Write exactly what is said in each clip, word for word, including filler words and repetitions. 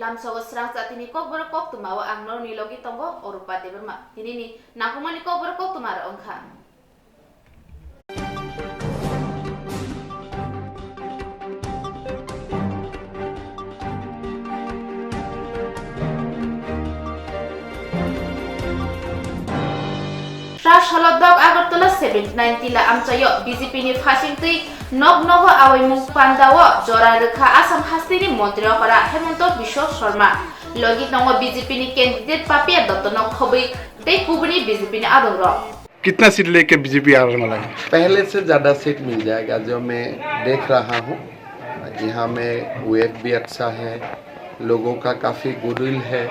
Amsogo srang chatini kokborok koktwmao ang norokni logi tongo Orupa Debbarma. Tinini nangkukmani kokborok koktwma rok wngkha. Rajholok dok Agartala seventy nine tila amchaio B J P ni phasing twi nok nogo awaimung pandao jora rwkha Assam hasteni montri okra Hemanta Biswa Sarma. Logi tongo B J P ni candidate Papia Dotto no khobwi tei kubuni B J P ni adongrok. कितना सीट लेके बीजेपी आ रहा है? पहले से ज्यादा सीट मिल जाएगा, जो मैं देख रहा हूँ। यहाँ में वेव भी अच्छा है, लोगों का काफ़ी गुडविल है,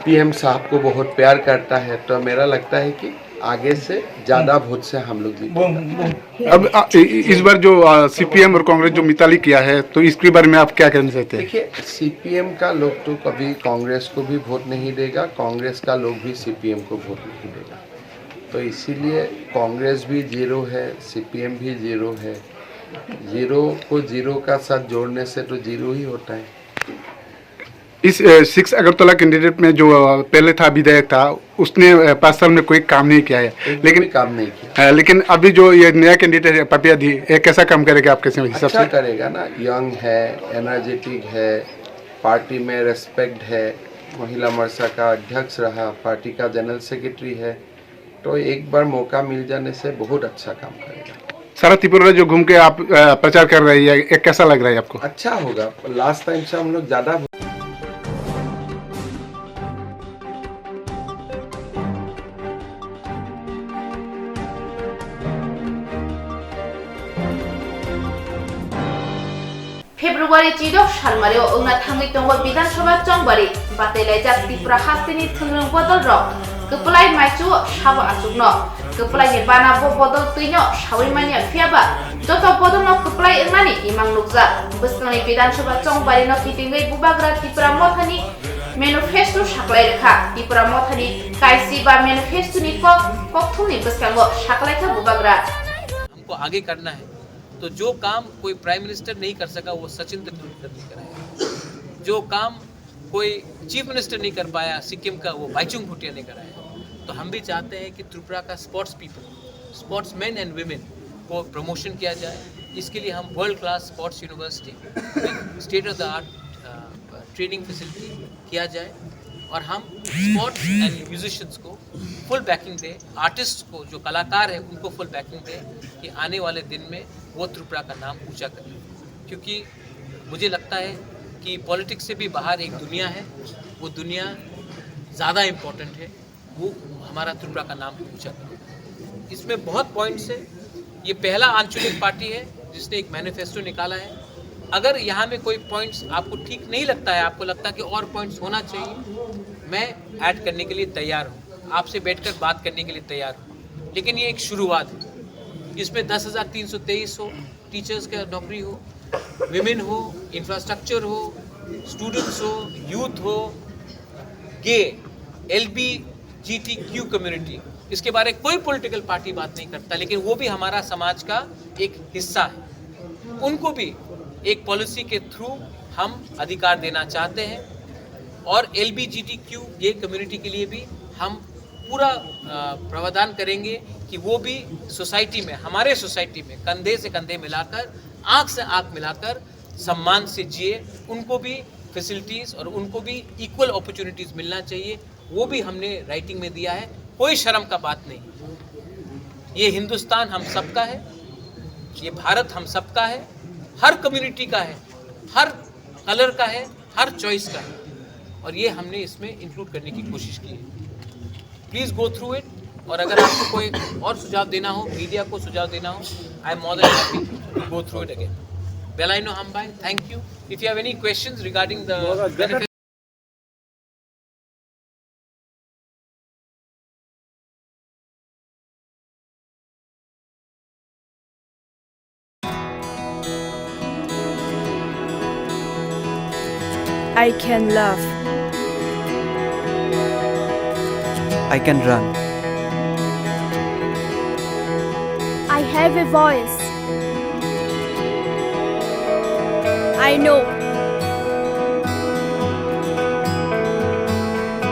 पीएम साहब को बहुत प्यार करता है, तो मेरा लगता है कि आगे से ज़्यादा वोट से हम लोग जीतेंगे। अब, आ, इ-, इ-, इस बार जो, आ, सीपीएम और कांग्रेस जो मिताली किया है, तो इसके बारे में आप क्या कहना चाहते हैं? देखिए, सीपीएम का लोग तो कभी कांग्रेस को भी वोट नहीं देगा, कांग्रेस का लोग भी सीपीएम को वोट नहीं देगा। तो इसीलिए कांग्रेस भी ज़ीरो है, सीपीएम भी ज़ीरो है। ज़ीरो को ज़ीरो का साथ जोड़ने से तो ज़ीरो ही होता है। इस, अ, सिक्स अगरतला कैंडिडेट में जो, अ, पहले था विधायक था, उसने, अ, पाँच साल में कोई काम नहीं किया है। एक भी लेकिन काम नहीं किया। अ, लेकिन अभी जो ये नया कैंडिडेट है, पपिया दी, ये कैसा काम करेगा आपके हिसाब अच्छा से? करेगा ना, यंग है, एनर्जेटिक है, पार्टी में रेस्पेक्ट है, महिला मोर्चा का अध्यक्ष रहा, पार्टी का जनरल सेक्रेटरी है, तो एक बार मौका मिल जाने से बहुत अच्छा काम करेगा। सारा त्रिपुरा जो घूम के आप, अ, प्रचार कर रहे हैं, ये कैसा लग रहा है आपको? अच्छा होगा, लास्ट टाइम से हम लोग ज़्यादा February chidok salmario wngna thangwi tongo Bidhan Sabha chongbari batailaijak Tripura hasteni thwngrwng bodol rok kwplai maichu sabo achukno kwplai ni bana bo bodol twino sawi manya, phiya ba joto bodol no kwplai wngmani imang nukjak. Bwskangni Bidhan Sabha chongbari no kitingwi bubagra Tipra Mothani manifesto saklai rwkha. Tipra Mothani kaisi ba manifesto ni kok kokthumni bwskango saklaikha bubagra. हमको आगे करना है। तो जो काम कोई prime minister नहीं कर सका, वो सचिन तेंदुलकर ने कराया। जो काम कोई चीफ मिनिस्टर नहीं कर पाया सिक्किम का, वो बाइचुंग भूटिया ने कराया। तो हम भी चाहते हैं कि त्रिपुरा का sports people, sportsman and women को प्रमोशन किया जाए। इसके लिए हम world class sports university, state of the art training facility किया जाए और हम स्पोर्ट्स एंड म्यूजिशियंस को फुल बैकिंग दे, आर्टिस्ट को, जो कलाकार है, उनको फुल बैकिंग दे कि आने वाले दिन में वो त्रिपुरा का नाम ऊंचा करें। क्योंकि मुझे लगता है कि पॉलिटिक्स से भी बाहर एक दुनिया है, वो दुनिया ज़्यादा इम्पोर्टेंट है, वो हमारा त्रिपुरा का नाम ऊंचा करें। इसमें बहुत पॉइंट्स है। ये पहला आंचलिक पार्टी है जिसने एक मैनिफेस्टो निकाला है। अगर यहाँ में कोई पॉइंट्स आपको ठीक नहीं लगता है, आपको लगता है कि और पॉइंट्स होना चाहिए, मैं ऐड करने के लिए तैयार हूँ, आपसे बैठकर बात करने के लिए तैयार हूँ। लेकिन ये एक शुरुआत है। इसमें दस हज़ार तीन सौ तेईस हो, टीचर्स का नौकरी हो, विमेन हो, इंफ्रास्ट्रक्चर हो, स्टूडेंट्स हो, यूथ हो, gay, L B G T Q community, इसके बारे कोई पॉलिटिकल पार्टी बात नहीं करता, लेकिन वो भी हमारा समाज का एक हिस्सा है। उनको भी एक पॉलिसी के थ्रू हम अधिकार देना चाहते हैं और L B G T Q gay community के लिए भी हम पूरा, अ, प्रावधान करेंगे कि वो भी सोसाइटी में, हमारे सोसाइटी में कंधे से कंधे मिलाकर, आंख से आंख मिलाकर सम्मान से जिए, उनको भी फैसिलिटीज और उनको भी इक्वल अपॉर्चुनिटीज मिलना चाहिए, वो भी हमने राइटिंग में दिया है। कोई शर्म का बात नहीं। ये हिंदुस्तान हम सबका है, ये भारत हम सबका है, हर कम्युनिटी का है, हर कलर का है, हर चॉइस का है, और ये हमने इसमें इंक्लूड करने की कोशिश की है। Please go through it. और अगर आपको कोई और सुझाव देना हो, मीडिया को सुझाव देना हो, I am more than happy to go through it again. Belaino hambai, thank you. If you have any questions regarding the benefits, I can laugh. I can run. I have a voice. I know.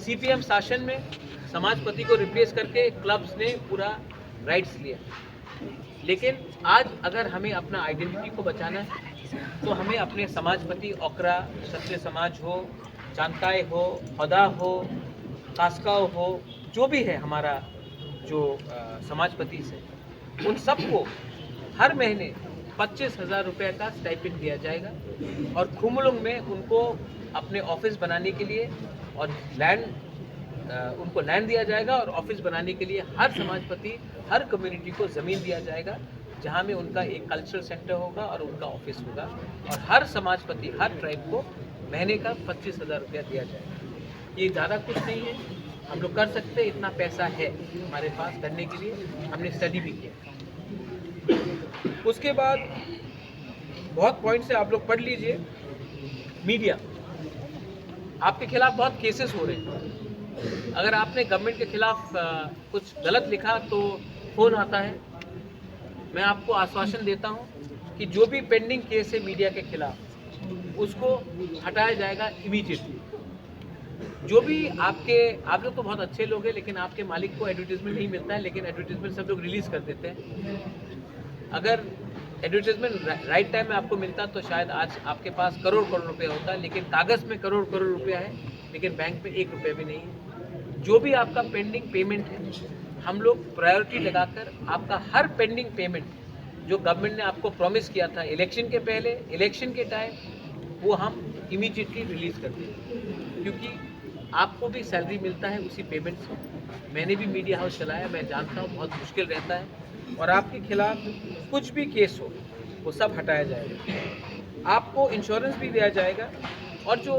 CPM शासन में समाजपति को रिप्लेस करके क्लब्स ने पूरा राइट्स लिया। लेकिन आज अगर हमें अपना आइडेंटिटी को बचाना है, तो हमें अपने समाजपति ओकरा, सत्य समाज हो, चांगताई हो, होदा हो, कास्काव हो, जो भी है हमारा, जो समाजपति से, उन सबको हर महीने पच्चीस हज़ार रुपये का स्टाइपेंड दिया जाएगा और खुमलुंग में उनको अपने ऑफिस बनाने के लिए और लैंड, उनको लैंड दिया जाएगा और ऑफिस बनाने के लिए हर समाजपति, हर कम्युनिटी को ज़मीन दिया जाएगा, जहाँ में उनका एक कल्चरल सेंटर होगा और उनका ऑफिस होगा। और हर समाजपति, हर ट्राइब को महीने का पच्चीस हज़ार रुपया दिया जाएगा। ये ज़्यादा कुछ नहीं है, हम लोग कर सकते हैं, इतना पैसा है हमारे पास करने के लिए, हमने स्टडी भी किया। उसके बाद बहुत पॉइंट्स है, आप लोग पढ़ लीजिए। मीडिया, आपके खिलाफ बहुत केसेस हो रहे हैं। अगर आपने गवर्नमेंट के खिलाफ कुछ गलत लिखा तो फ़ोन आता है। मैं आपको आश्वासन देता हूँ कि जो भी पेंडिंग केस है मीडिया के खिलाफ, उसको हटाया जाएगा इमीडिएटली। जो भी आपके, आप लोग तो बहुत अच्छे लोग हैं, लेकिन आपके मालिक को एडवर्टीजमेंट नहीं मिलता है, लेकिन एडवर्टीजमेंट सब लोग रिलीज कर देते हैं। अगर एडवर्टीजमेंट राइट टाइम में आपको मिलता तो शायद आज आपके पास करोड़ करोड़ रुपया होता, लेकिन कागज़ में करोड़ करोड़ रुपया है, लेकिन बैंक में एक रुपया भी नहीं है। जो भी आपका पेंडिंग पेमेंट है, हम लोग प्रायोरिटी लगाकर आपका हर पेंडिंग पेमेंट जो गवर्नमेंट ने आपको प्रॉमिस किया था इलेक्शन के पहले, इलेक्शन के टाइम, वो हम इमीडिएटली रिलीज कर देंगे, क्योंकि आपको भी सैलरी मिलता है उसी पेमेंट से। मैंने भी मीडिया हाउस चलाया, मैं जानता हूँ बहुत मुश्किल रहता है, और आपके खिलाफ कुछ भी केस हो, वो सब हटाया जाएगा। आपको इंश्योरेंस भी दिया जाएगा, और जो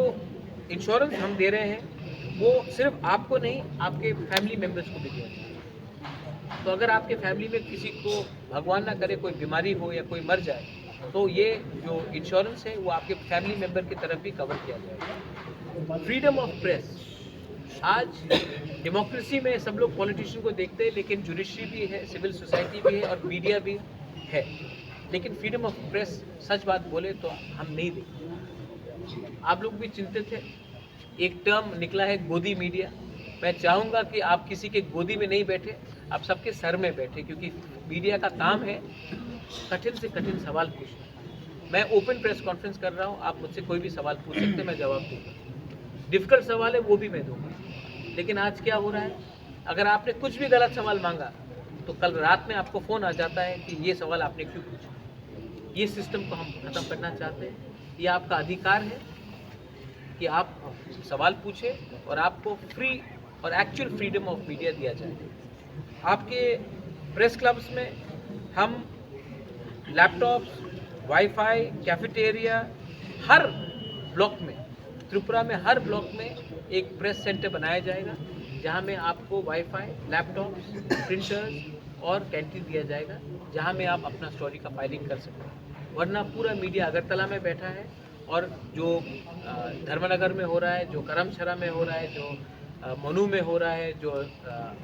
इंश्योरेंस हम दे रहे हैं, वो सिर्फ आपको नहीं, आपके फैमिली मेम्बर्स को भी दिया जाएगा। तो अगर आपके फैमिली में किसी को, भगवान ना करे, कोई बीमारी हो या कोई मर जाए, तो ये जो इंश्योरेंस है, वो आपके फैमिली मेंबर की तरफ भी कवर किया जाएगा। फ्रीडम ऑफ प्रेस, आज डेमोक्रेसी में सब लोग पॉलिटिशियन को देखते हैं, लेकिन जुडिशरी भी है, सिविल सोसाइटी भी है और मीडिया भी है, लेकिन फ्रीडम ऑफ प्रेस, सच बात बोले तो हम नहीं देखते। आप लोग भी चिंतित है। एक टर्म निकला है गोदी मीडिया। मैं चाहूँगा कि आप किसी के गोदी में नहीं बैठे, आप सबके सर में बैठे, क्योंकि मीडिया का काम है कठिन से कठिन सवाल पूछना। मैं ओपन प्रेस कॉन्फ्रेंस कर रहा हूँ, आप मुझसे कोई भी सवाल पूछ सकते हैं, मैं जवाब दूंगा। डिफिकल्ट सवाल है, वो भी मैं दूंगा। लेकिन आज क्या हो रहा है, अगर आपने कुछ भी गलत सवाल मांगा तो कल रात में आपको फ़ोन आ जाता है कि ये सवाल आपने क्यों पूछा। ये सिस्टम को हम ख़त्म करना चाहते हैं। ये आपका अधिकार है कि आप सवाल पूछें और आपको फ्री और एक्चुअल फ्रीडम ऑफ मीडिया दिया जाए। आपके प्रेस क्लब्स में हम लैपटॉप्स, वाईफाई, कैफेटेरिया, हर ब्लॉक में, त्रिपुरा में हर ब्लॉक में एक प्रेस सेंटर बनाया जाएगा, जहां में आपको वाईफाई, लैपटॉप्स, प्रिंटर्स और कैंटीन दिया जाएगा, जहां में आप अपना स्टोरी का फाइलिंग कर सकते हैं। वरना पूरा मीडिया अगरतला में बैठा है और जो अ, धर्मनगर में हो रहा है, जो करमछरा में हो रहा है, जो अ, मनु में हो रहा है, जो अ,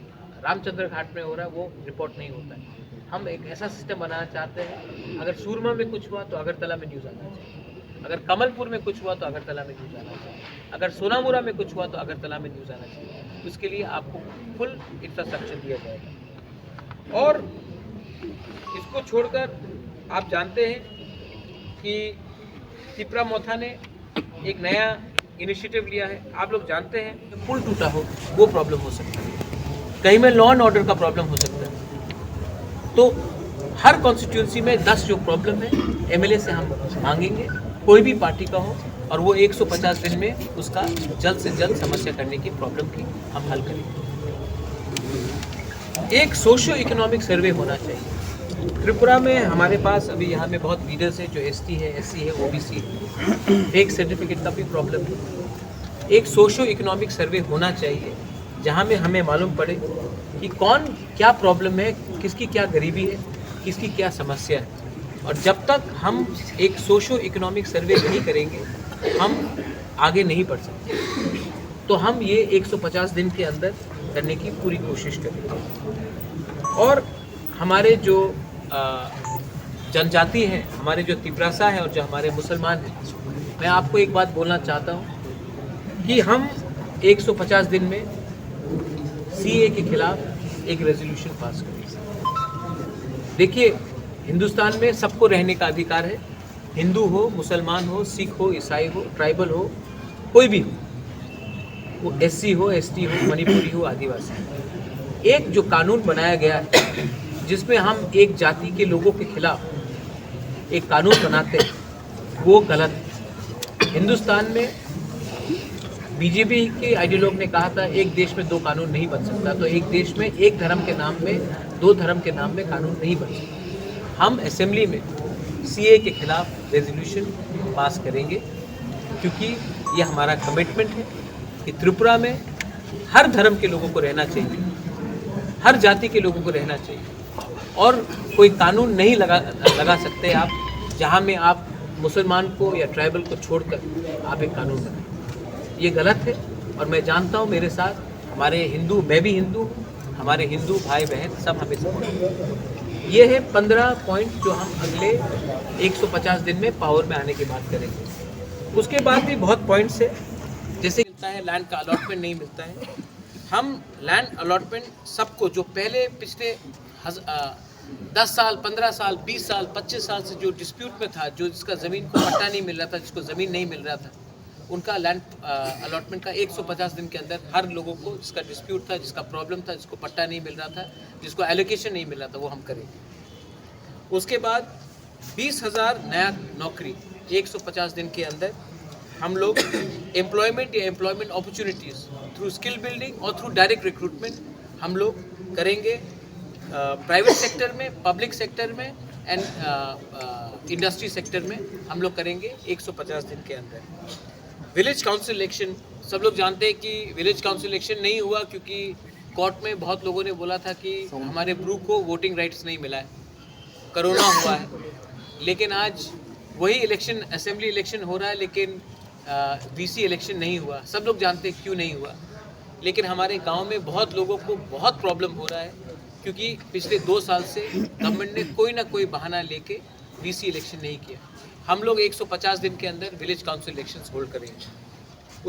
रामचंद्र घाट में हो रहा है, वो रिपोर्ट नहीं होता है। हम एक ऐसा सिस्टम बनाना चाहते हैं, अगर सूरमा में कुछ हुआ तो अगरतला में न्यूज़ आना चाहिए, अगर कमलपुर में कुछ हुआ तो अगरतला में न्यूज़ आना चाहिए, अगर सोनामुरा में कुछ हुआ तो अगरतला में न्यूज़ आना चाहिए। उसके लिए आपको फुल इंफ्रास्ट्रक्चर दिया जाएगा। और इसको छोड़कर आप जानते हैं कि तिपरा मोथा ने एक नया इनिशिएटिव लिया है। आप लोग जानते हैं, पुल टूटा हो, वो प्रॉब्लम हो सकता है, कहीं में लॉ एंड ऑर्डर का प्रॉब्लम हो सकता है। तो हर कॉन्स्टिट्यूएंसी में दस जो प्रॉब्लम है, एमएलए से हम मांगेंगे, कोई भी पार्टी का हो, और वो एक सौ पचास दिन में उसका जल्द से जल्द समस्या करने की, प्रॉब्लम की हम हल करेंगे। एक सोशियो इकोनॉमिक सर्वे होना चाहिए। त्रिपुरा में हमारे पास अभी यहाँ में बहुत लीडर्स हैं जो एसटी है, एससी है, ओबीसी है, फेक सर्टिफिकेट का भी प्रॉब्लम है। एक सोशियो इकोनॉमिक सर्वे होना चाहिए, जहाँ में हमें मालूम पड़े कि कौन क्या प्रॉब्लम है, किसकी क्या गरीबी है, किसकी क्या समस्या है। और जब तक हम एक सोशियो इकोनॉमिक सर्वे नहीं करेंगे, हम आगे नहीं बढ़ सकते। तो हम ये एक सौ पचास दिन के अंदर करने की पूरी कोशिश करेंगे। और हमारे जो अ, जनजाति हैं, हमारे जो तिपरासा हैं और जो हमारे मुसलमान हैं, मैं आपको एक बात बोलना चाहता हूँ कि हम एक सौ पचास दिन में सीए के खिलाफ एक रेजोल्यूशन पास करेंगे। देखिए, हिंदुस्तान में सबको रहने का अधिकार है, हिंदू हो, मुसलमान हो, सिख हो, ईसाई हो, ट्राइबल हो, कोई भी हो, वो एससी हो, एसटी हो, मणिपुरी हो, आदिवासी हो, एक जो कानून बनाया गया है जिसमें हम एक जाति के लोगों के खिलाफ एक कानून बनाते हैं, वो गलत है। हिंदुस्तान में बीजेपी के आइडियोलॉग ने कहा था, एक देश में दो कानून नहीं बन सकता, तो एक देश में एक धर्म के नाम में, दो धर्म के नाम में कानून नहीं बन सकता। हम असेंबली में सीए के खिलाफ रेजोल्यूशन पास करेंगे, क्योंकि ये हमारा कमिटमेंट है कि त्रिपुरा में हर धर्म के लोगों को रहना चाहिए, हर जाति के लोगों को रहना चाहिए। और कोई कानून नहीं लगा, लगा सकते आप, जहाँ में आप मुसलमान को या ट्राइबल को छोड़कर आप एक कानून बनाएं। ये गलत है। और मैं जानता हूँ, मेरे साथ हमारे हिंदू, मैं भी हिंदू हूँ, हमारे हिंदू भाई बहन सब हमें सपोर्ट करें। ये है पन्द्रह पॉइंट जो हम अगले एक सौ पचास दिन में पावर में आने की बात करेंगे। उसके बाद भी बहुत पॉइंट्स है, जैसे मिलता है, लैंड का अलॉटमेंट नहीं मिलता है। हम लैंड अलॉटमेंट सबको, जो पहले पिछले हज-, अ, दस साल, पन्द्रह साल, बीस साल, पच्चीस साल से जो डिस्प्यूट में था, जो जिसका ज़मीन को पट्टा नहीं मिल रहा था, जिसको ज़मीन नहीं मिल रहा था, उनका लैंड, अ, अलॉटमेंट का एक सौ पचास दिन के अंदर हर लोगों को जिसका डिस्प्यूट था, जिसका प्रॉब्लम था, जिसको पट्टा नहीं मिल रहा था, जिसको एलोकेशन नहीं मिल रहा था, वो हम करेंगे। उसके बाद बीस हज़ार नया नौकरी एक सौ पचास दिन के अंदर हम लोग एम्प्लॉयमेंट या employment opportunities through skill building और थ्रू डायरेक्ट रिक्रूटमेंट हम लोग करेंगे। प्राइवेट सेक्टर में, पब्लिक सेक्टर में एंड इंडस्ट्री सेक्टर में हम लोग करेंगे एक सौ पचास दिन के अंदर। विलेज काउंसिल इलेक्शन, सब लोग जानते हैं कि विलेज काउंसिल इलेक्शन नहीं हुआ क्योंकि कोर्ट में बहुत लोगों ने बोला था कि हमारे ब्रू को वोटिंग राइट्स नहीं मिला है, कोरोना हुआ है। लेकिन आज वही इलेक्शन, असेंबली इलेक्शन हो रहा है, लेकिन वीसी इलेक्शन नहीं हुआ। सब लोग जानते हैं क्यों नहीं हुआ, लेकिन हमारे गांव में बहुत लोगों को बहुत प्रॉब्लम हो रहा है, क्योंकि पिछले दो साल से गवर्नमेंट ने कोई ना कोई बहाना लेके वीसी इलेक्शन नहीं किया। हम लोग एक सौ पचास दिन के अंदर विलेज काउंसिल इलेक्शंस होल्ड करेंगे,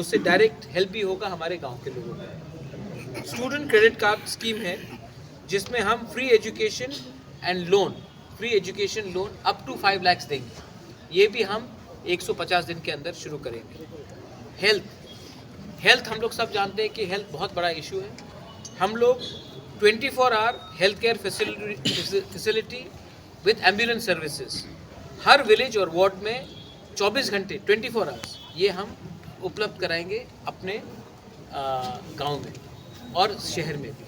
उससे डायरेक्ट हेल्प भी होगा हमारे गांव के लोगों को। स्टूडेंट क्रेडिट कार्ड स्कीम है, जिसमें हम free education and loan, free education loan up two five lakhs देंगे। ये भी हम एक सौ पचास दिन के अंदर शुरू करेंगे। हेल्थ, हेल्थ हम लोग सब जानते हैं कि हेल्थ बहुत बड़ा इशू है। हम लोग twenty four hour health care facility, facility with ambulance services हर विलेज और वार्ड में चौबीस घंटे, ट्वेंटी फ़ोर आवर्स, ये हम उपलब्ध कराएंगे अपने, अ, गांव में और शहर में भी।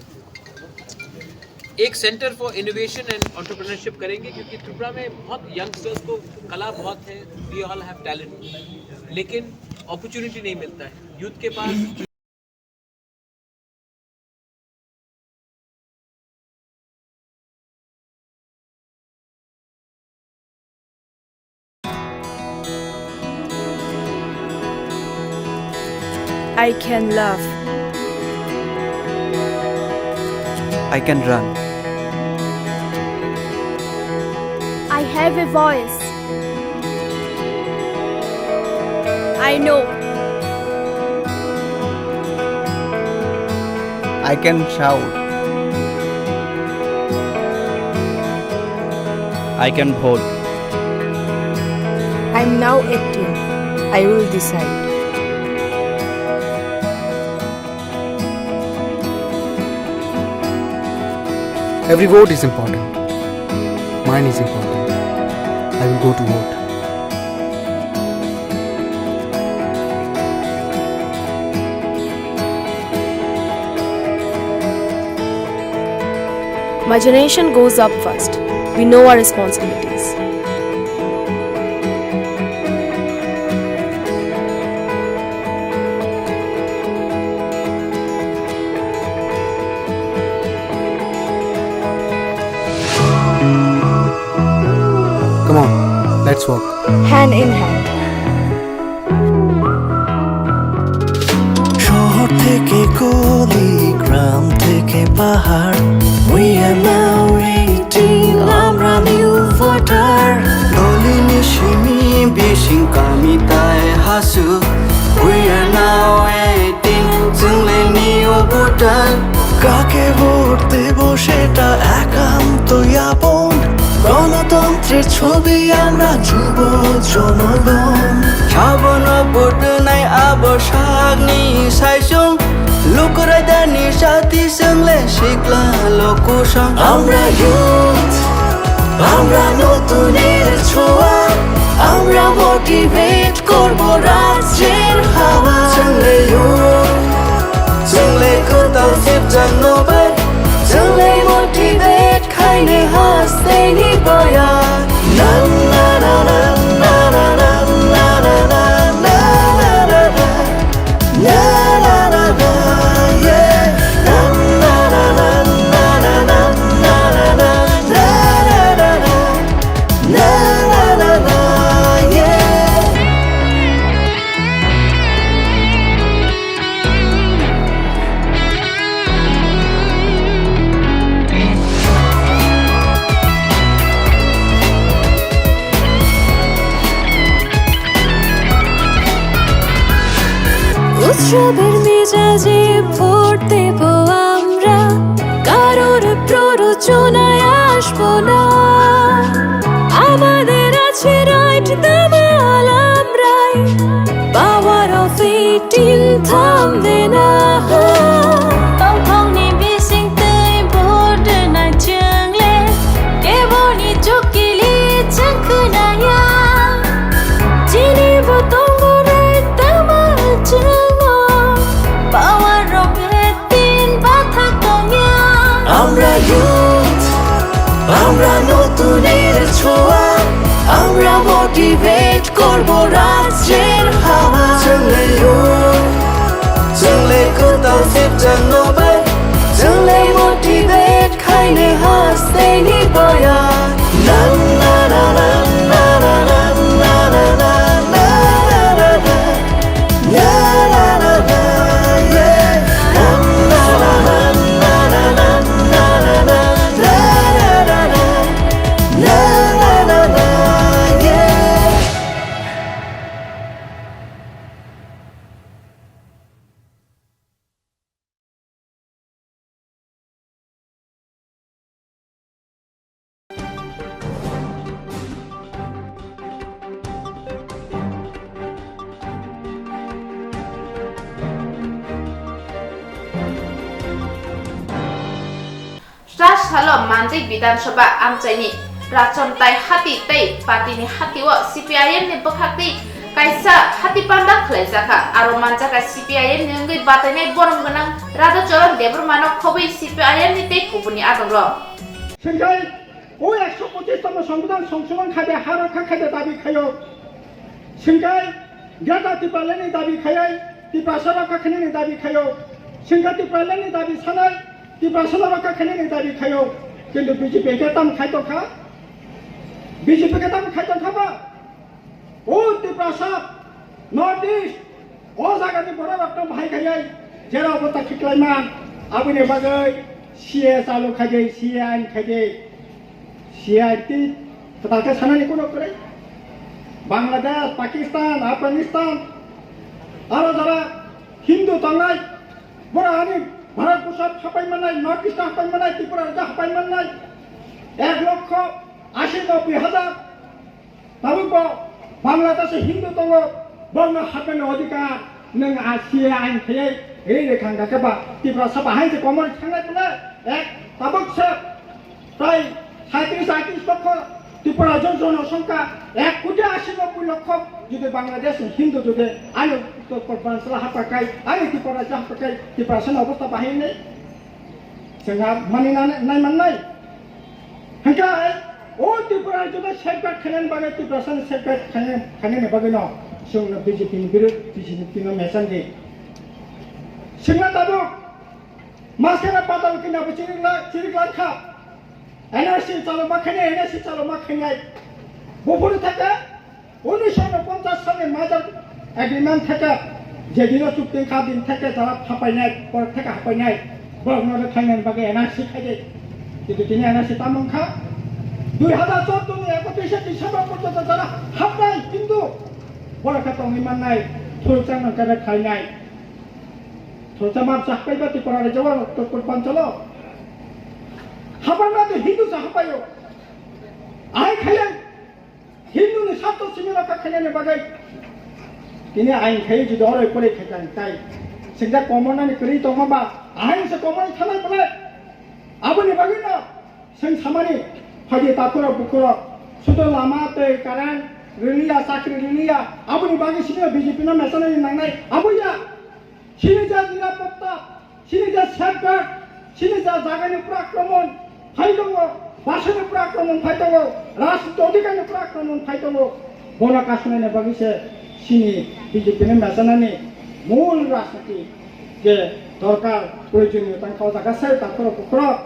एक centre for innovation and entrepreneurship करेंगे, क्योंकि त्रिपुरा में बहुत यंगस्टर्स को कला बहुत है, वी ऑल हैव टैलेंट, लेकिन अपॉर्चुनिटी नहीं मिलता है यूथ के पास। I can laugh. I can run. I have a voice. I know. I can shout. I can vote. I'm now eighteen. I will decide. Every vote is important. Mine is important. I will go to vote. My generation goes up first. We know our responsibilities. Come on, let's walk. Hand in hand. শহর থেকে গলি, গ্রাম থেকে পাহাড়, we are now eighteen, আমরা new voter. Doli ni simi bising kami tai hasu, we are now eighteen, chwng le new voter. কাকে ভোট দেব সেটা একান্ত আপন, গণতন্ত্রের ছবি আমরা যুব জনগণ। Sabono photo nai abo sagni saisung, lukurai dani sati swngle sikla lokusong. আমরা ইউথ, আমরা নতুনের ছোঁয়া, আমরা মোটিভেট করব রাজ্যের হাওয়া। Chwngle youth, chwngle kwtal sipjak no bai, chwngle motivate khaini hasteni boya. Na, na, na, na, na, na, na, na, na, na, na, na, na, na. উৎসবের মেজাজে ভোট দেব আমরা, কারোর প্ররোচনায় আসবো না। আমাদের আছে রাইট, দামাল আমরাই, পাওয়ার অফ এইটিন থামবে না। Tongthokni bisingtwi vote rwnai chwng le, keboni chukili chwng khwnaya. Chini bo tongo right, damal chwngo, power rok eighteen bathak tongya. আমরা ইউথ, আমরা নতুনের ছোঁয়া, আমরা মোটিভেট করব রাজ্যের হাওয়া। Chwngle youth, chwngle kwtal sipchang no bai, chwngle motivate khaini hasteni boya. Na, na, na, na. Sra salo Manjik Bidhan Sabha amchaini rachom tai hati tei party ni hati o C P I M ni bwkhak twi kaisa hati panda khwlaijakha. Aro manjakha C P I M ni wngwi batainai borom gwnang Radha Charan Debbarma no khobwi C P I M ni tei kubuni adong rok. Sengkai o ekso pochis tomo Songbidan songsodon khaide ha rokha khaide dabi khaio. Sengkai Greater Tipraland ni dabi khaiwi Tiprasa rokha khainani dabi khaio. Sengkai Tipraland ni dabi sanai Tiprasa rokha khainani dabi khaio. Kintu B J P khe tamo khai tongkha? B J P khe tamo khai tongkha ba? O Tiprasa, North East, o jagani borok rokno bahai khaiwi jera obostha khiklaima, aboni bagwi C A chalu khaidi, C A ain khaidi, C A ain twi kwtal khe sanani kuno kwrwi. Bangladesh, Pakistan, Afghanistan, aro jora Hindu tongnai, borok ani Bharat borsho hapai mannai, North East hapai mannai, Tripura rajyo hapai mannai, ek lokho ashi nobboi hajar. Tabuk bo Bangladesh Hindu tongo, borokno hapmani odhikar nwng a C A ain khaiwi ri rwkha, hwnkhe ba Tiprasa bahai se komor thangnai pole, ek tabuk se tai saitris aitris lokho Tripura jon jonosongkha ek koti ashi nobboi lokho, jodi Bangladesh Hindu jodi ani Uttor Purbanchal haphakai, ani Tripura rajyo haphakai, Tiprasani obostha bahai wngnai. Chwng ha mani nai mannai. Hwnkhe o Tripura rajyo no safeguard khainani bagwi, Tiprasani safeguard khainani bagwi no chwng no B J P ni birud, B J P no mechang di. Chwng no tabuk maskhe no patal kina bo chirik la, chirik langkha. N R C chalo ma khainai, N R C chalo ma khainai. Buphuru thaka Unisho unoponchas salni Major Agreement theke je dino chukti kha, din theke jara hapainai, por theke hapainai, borokno rwkhainani bagwi N R C khaidi. Kintu tini N R C tamo wngkha? Dui hazar chordo ni ekotrishe December porjonto jara hapnai, kintu borok khe tongwi mannai, thurukchang nangkhe rwkhainai. Thurukchang mapsa hapaiba Tripura rajyo o, Uttor Purbanchalo. Hapanma de Hindu sa hapaio. Ahai khaiya. Hindu ni sartho simi rokha khainani bagwi tini ain khai jodi oroi poroi khaikha tai sengda komonani kwrwi tongma ba ain se komoni thanai pole. Aboni bagwi no seng samani phaidi takhurok bukhurok sudo lama tei current riliya, chakri riliya, aboni bagwi simi B J P no mechanani nangnai abo ya. Chini ja nirapotta, chini ja safeguard, chini ja jagani pura akromon phai tongo, bwsani pura akromon phai tongo, rajniti odhikarni pura akromon phai tongo. Bono kasnani bagwi se chini B J P ni mechanani mul rajniti je dorkar, proyojoniyo tangkha o jaga se takhurok bukhurok.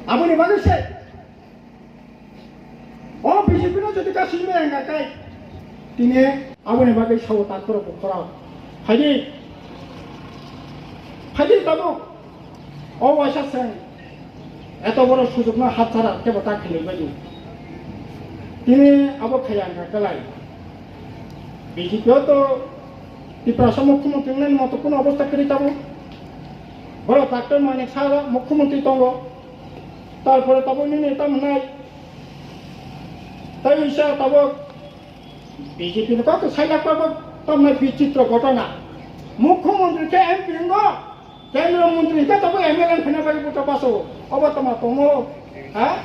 Aboni bagwi se O B J P no jodi kasing maya wngkha khe, tini aboni bagwi sao takhurok bukhurok. Phaidi, phaidi tabuk. O waisa chwng eto boro sujukno hapsara kebo ta khwlaibaidi. Tini abo khaiya wngkha kwlai. B J P o to Tiprasa mukhyamantri wngnani moto kuno obostha kwrwi tabuk. Borok doctor Manik Saha mukhyamantri tongo. Tarpore tabuk nini tamo wngnai tei wngsa tabuk B J P ni kok sailak tabuk tamo wngnai bichitro ghotona. Mukhyamantri khe M P wngo. Kendra montri hwnkhe tabuk M L A wngkhaina bagwi bwta baso. Obo tamo tongo, ha?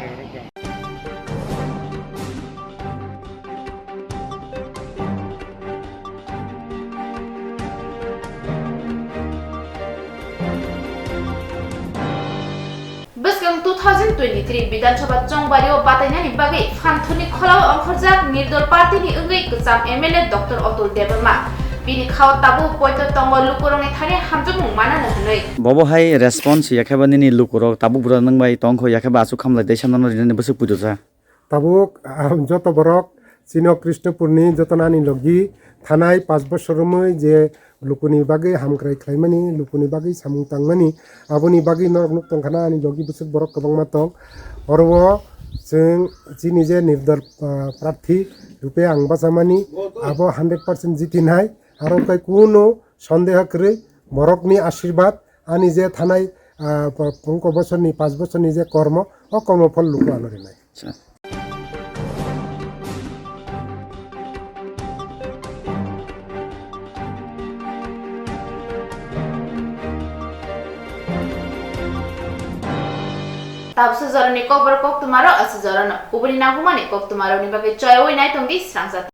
Bwskang two thousand twenty-three Bidhan Sabha chongbario batainani bagwi phanthorni kholao ongkhorjak Nirdol Party ni wngwi kwcham M L A Doctor Atul Debbarma. Bini khao tabuk poito tongo lukurokni thani hamjakmung manano hwnwi. Bobo hai response ya khe ba nini lukurok tabuk bwrwi nwng bai tong kho, ya khe ba aswk khamlai tei sanano rinani bwswk puitu sa. Tabuk, ah, joto borok chini o Krishnapurni joto nani logi thanai pash bosor romwi je lukuni bagwi hamkrai khlaimani, lukuni bagwi samung tangmani, aboni bagwi norok nuk tongkhana ani logi bwswk borok kwbangma tong. Oro o chwng chini je Nirdol, ah, prarthi rupe ang bachamani, abo hundred percent jitinai. Aro khe kuno sondeho kwrwi, borokni ashirbad, ani je thanai, ah, pa-, pungko bosorni, pash bosorni je kormo, o kormo phol luku ano rinai. Acha. Tabuksa jorani kokborok koktwmaro, asa jorano uboni nangkukmani koktwmarokni bagwi choyawi naitongdi srangsa.